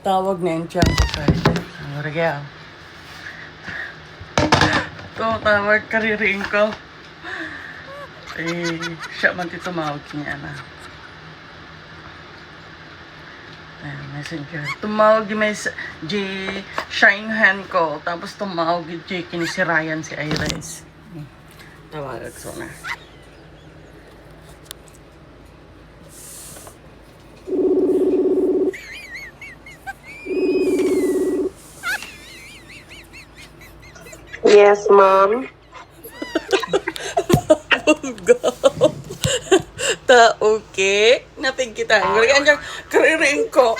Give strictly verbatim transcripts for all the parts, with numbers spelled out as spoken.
Tawag ni Enchang ko kay. Ang ragya. Ito, tawag, kaririing ko. Eh, siya man ti tumawag niya na. Ayan, messenger. Tumawag di mes-, di shine hand ko. Tapos tumawag di kini si Ryan, si Iris. Tawag ko na. Yes, ma'am. Buggaw. Ta, okay. Napigkitan. Gurika, andiyan, kaririing ko.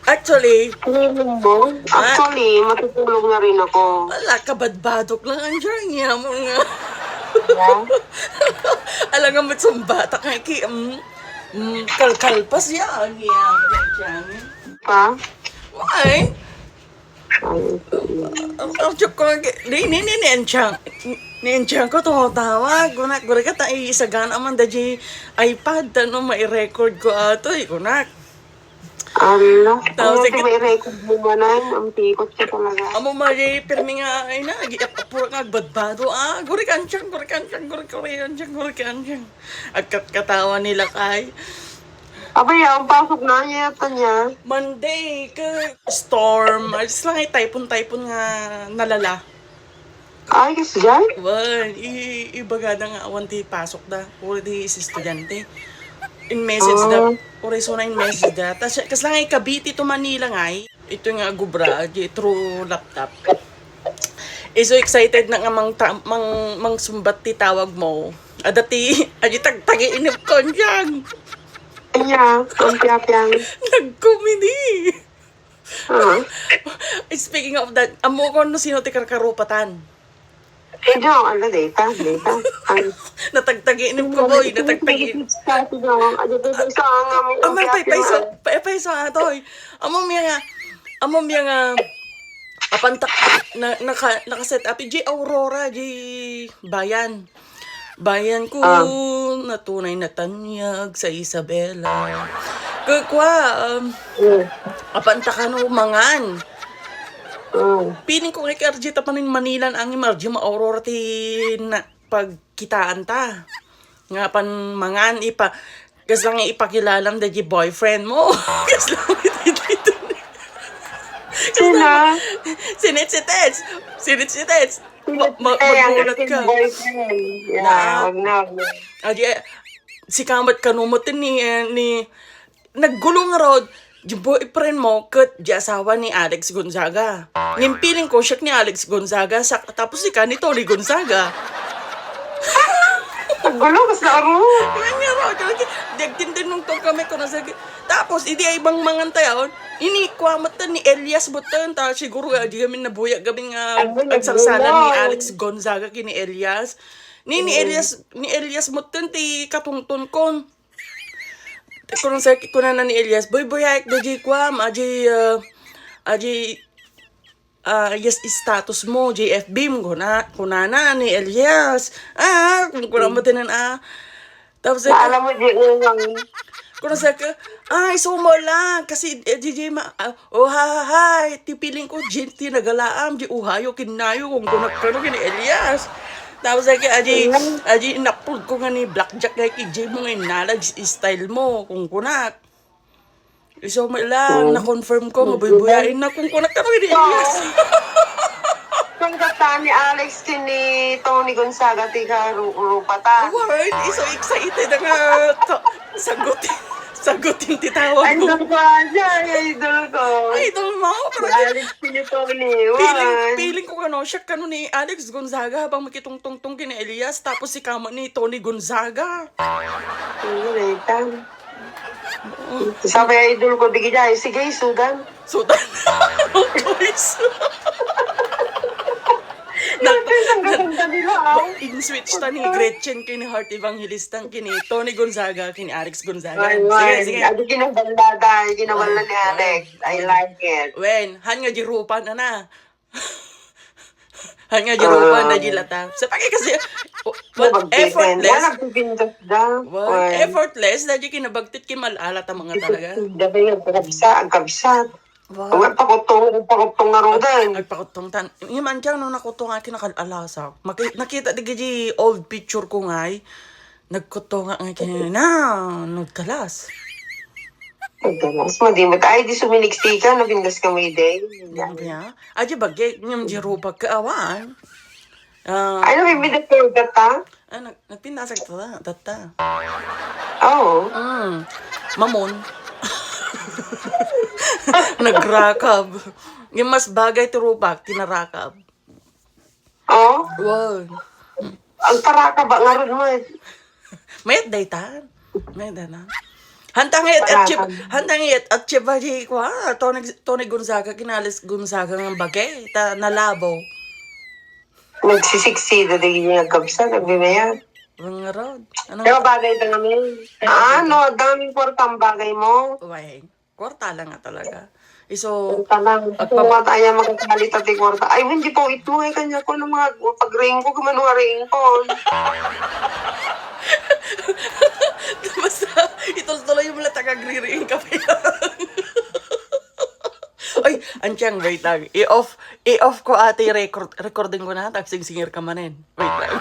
Actually, Feeling mo? Ah. Actually, matutulog na rin ako. Wala, kabadbadok lang, andiyan, niya mo nga. Yeah. Alam nga, ba't sumbatak nga, ki-, mm, mm, kalkalpas, ya, niya, andiyan. Pa? Why? Ay, Ang, ang joke ko, ni, ni, ni, ni Enchang. Ni Enchang ko, tumatawa. Guna, guna ka, ta, isagana man da di iPad, ano, mai-record ko ato, eh, guna. Ala, tapos, ano, sige, may record mo man, ay, ang pikot ka talaga. Amo, mali, pirmi nga, ay na, agi-, apura nga, agbadbado, ah, guri ka, Enchang, guri ka, Enchang, guri, guri, Enchang, guri ka, Enchang. Agkatkatawa nila kay. Abay, ang pasok na niya, ito niya. Monday, ka storm. Ay, lang ay typhoon, typhoon nga nalala. Ay, kas dyan? Wan, i-, ibaga na nga, awan ti pasok da. Puro di is estudyante. In message da. Ah. Puro iso na in message da. Tas, kas lang ay Cavite to Manila nga ay. Ito nga gubra, di through laptop. Iso excited na nga mang ta-, mang, mangsumbat ti tawag mo. Adda ti, adi tagtagi inip ko, Enchang. Anya, ang piapiang. Nagkomedi. Ah. Speaking of that, amo ko no sino ti karkarupatan. Eh, no, ano, data, data. Ang natagtagi inip ko, boy, natagtagi. Ano, ano, ano, ano, Aman, pay, pay, so, pay, pay, so, atoy. Amo miya nga, amo miya nga, apan tak-, na, naka, naka-set up, di Aurora, di Bayan. Bayan ko, ah, na tunay na tanyag sa Isabela. Kukwa, um, mm, apan ta kano mangan. Mm. Feeling ko nga kay R J ta panin Manilan, ang M R J ma-Aurora ti na, pagkitaan ta. Nga pan mangan, ipa-, kas lang ipakilalam dagiti boyfriend mo. Kas lang iti dito. Sino? Sinit si Tets. Sinit si Tets. Ma-, ma-, eh, ang magmulat aking ka. Boyfriend. Yeah, na, wag na, wag na. Adi, eh, si kamat kano mo ni, eh, ni, naggulo nga rod, di boyfriend mo ket di asawa ni Alex Gonzaga. Ngem feeling ko, siak ni Alex Gonzaga, sa, tapos ika ni Tony Gonzaga. Naggulo, mas naaro. Ngem nga rod, di agtintin nung tong kami ko na sa, tapos, idi ay bang mangan tayo, ini, kwa mo ni Elias mo ta, siguro, ah, di kami nabuya kami nga, ano, agsalsalan ni naggulo. Alex Gonzaga kini Elias. Ni, ni, mm, Elias, ni Elias mo ti katungtun kon. Kunana sa, kunana ni Elias, "Boy, boy, ay, dagiti kuam, adi, ah, adi, ah, yes, status mo, J F B mo," kuna-, kunana ni Elias. Ah, kung kuna mo tinan, ah. Tapos, alam mo, di, unang. Kunana sa, "Ay, sumo lang, kasi, eh, di, di, ma-, ah, oh, ha, ha, ha, ti feeling ko, di, ti nagalaam, di, uhayo, kinayo, kung kunak ka, no, kini Elias." Tapos lagi, adi, adi, inupload ko nga ni Blackjack nga kay J mo nga inala, style mo, kung kunak. Isu mo lang, mm, na-confirm ko, mm, mabuy-buyain na, kung kunak ka, no, kini Elias. Kung kata ni Alex, kini Tony Gonzaga, ti karu-, rupatan. Word, isu excited nga, ka-, sagutin, sagutin ti tawag mo. Ay, idol ko, ay, idol ko. Idol mo, pero si Alex, kini Tony, feeling, word, feeling ko, ano, siya, kano ni Alex Gonzaga habang makitungtungtong kini Elias, tapos si kama ni Tony Gonzaga. Ano, Nathan? Oo. Sabi, idol ko, di kaya, sige, sudan. Sudan. Guys. Nagpa-, ang gaganda nila, ah. In-switch ta ni Gretchen kini Heart Evangelista, kini Tony Gonzaga, kini Alex Gonzaga. Ay, sige, sige. Adi kinaballada, kinaballa ni Alex. I like it. Wen, han nga di rupa na na. Hanya di rupan, ah, na di lata. Sa pagi kasi, oh, what, magdepende. Effortless. Wala, nagpipintas da. What? Well, effortless, na di kinabagtit, kimal-ala ta mga talaga. Dami yung pagkabsa, ang kabsat. Wow. Ang agpakuttong, agpakuttong nga rudan. Agpakuttong tan. Yung mantiang no nakuttong nga kinakal-alasa. Maki-, nakita di gidi old picture ko ngay. Nagkuttong nga ngay kina, nagkalas. Nagkalas. Madi, madi. Ay, di suminig ka, nabindas ka may day. Ano kaya? Ay, di bagay. Yung di rupak ka, awan. Ah, Ay, nabibida ka yung data? Ah, nag-, nagpinasag ta, data. Oo. Mm. Mamon. Nagrakab. Yung mas bagay ti rupak, tinarakab. Oo. Wow. Ang taraka ba nga ron mo eh? Mayat daytan. Mayat dana. Hantang it at chip, Taraka. Hantang it at chip ba di ko, ah, Tony, Tony Gonzaga, kinalis Gonzaga ng bagay, ta nalabo. Nagsisiksida di niya gabsa, nagbibayad. Ang rod. Anong Pero bagay na naman. Ah, no, daming kwartang bagay mo. Uy, kwarta lang nga talaga. Iso, Kwarta lang. Pagpab- Kung mataya makakalit at kwarta. Ay, hindi po, ito ay kanya ko ng mga pagring ko, kumano nga ring ko. Basta, itultuloy mo lang tagagririing ka pa yan. Ay, antiang, wait lang. I-off, i-off ko ate record, recording ko na, tagsingsingir ka manen. Wait lang.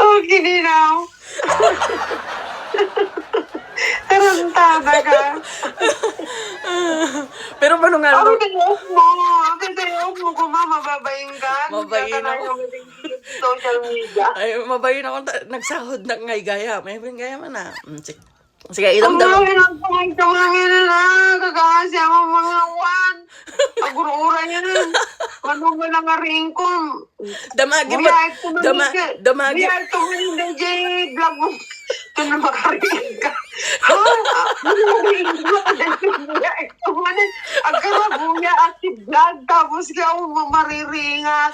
Okay, Ninaw. Tarantada ka. Pero ano nga, Ang no? Day off mo. Ang day off mo, kuma, mababaing ka. Mabaing Hindi ka ako. Na social media. Ay, mabaing ako. Ta-, nagsahod na ngay gaya. May gaya man na. Mm, sige. Sige, idamdam. Ang mga pinagpangit sa mga nila, kakahasi ang mga wan. Agurura yan. Ano mo lang nga ringkong? Damagi mo. Buya, ito man Dama-, yung, damagi. Buya, ito man yung D J vlog mo. Ito na makaringka. Ha? Ano mo ringkong? Buya, ito man yung, agkara buya, active vlog. Tapos ka, oh, mariringat.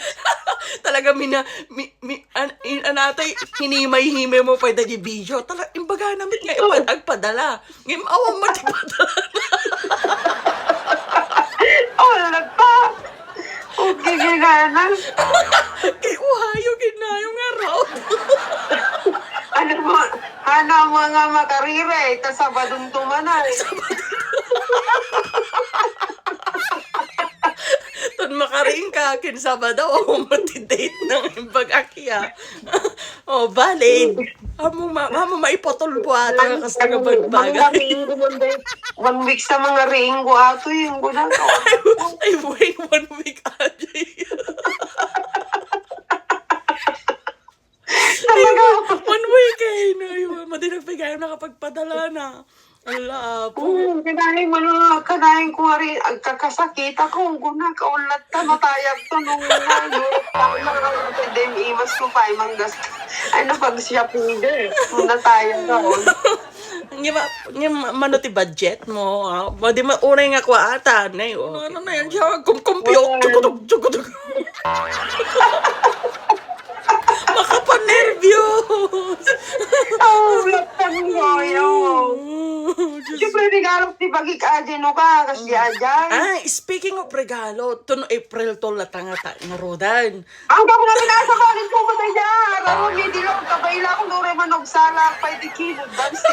Talaga, mina-, mi-, mi-, An-, in-, anatay, hinimay-himay mo pay dagiti video. Tala, imbaga namit nga ipad-, agpadala. Ngem awan man ti padala. Oh, nagpa. Okay, ginana. Kay uhayo, ginayo nga raw. Ano mo, ano mo nga makarire, ta Sabadon tumanay. Ton makaring ka, kin Sabado, o mati-date ng imbag akia. Oh, valid. Amo ma-, amo maiputol po ata Ang, kas ang, nagabagbaga. Mga ring ko, one day, one week sa mga ring ko ato, yung ko na to. Ay, wait, one week, Ajay. Talaga. One week eh. No, yung, madi nagpigay nakapagpadala na. Ala, apo. Oo, kanayon mo na, kanayon ko nga rin, agkakasakit ako, kung kuna, kaulat ka, matayag to, nung nga, yun, parang mga, dem, imas ko pa, imang gas. Ay, napag-shopping din. Kung natayag ako. Nga ma-, nga ma-, mano ti budget mo, ah? Madi ma-, unay nga kwa ata, nay, oh. Ano, ano na yan siya? Kum-, kumpiyok, Wala. Tsukutug, tsukutug. Makapanervyos! Oh, lattan mo, yo. Oh, Diyos. Siyempre, regalo ti bagik aja, no ka, kasi aja. Ah, speaking of regalo, to no April to, latang ata, nga rodan. Ang dami na pinasa ko, aling pumatay niya. Alam mo, may dilaw, kabaila ko, no, Raymond, nagsala, pwede kilo, dansi.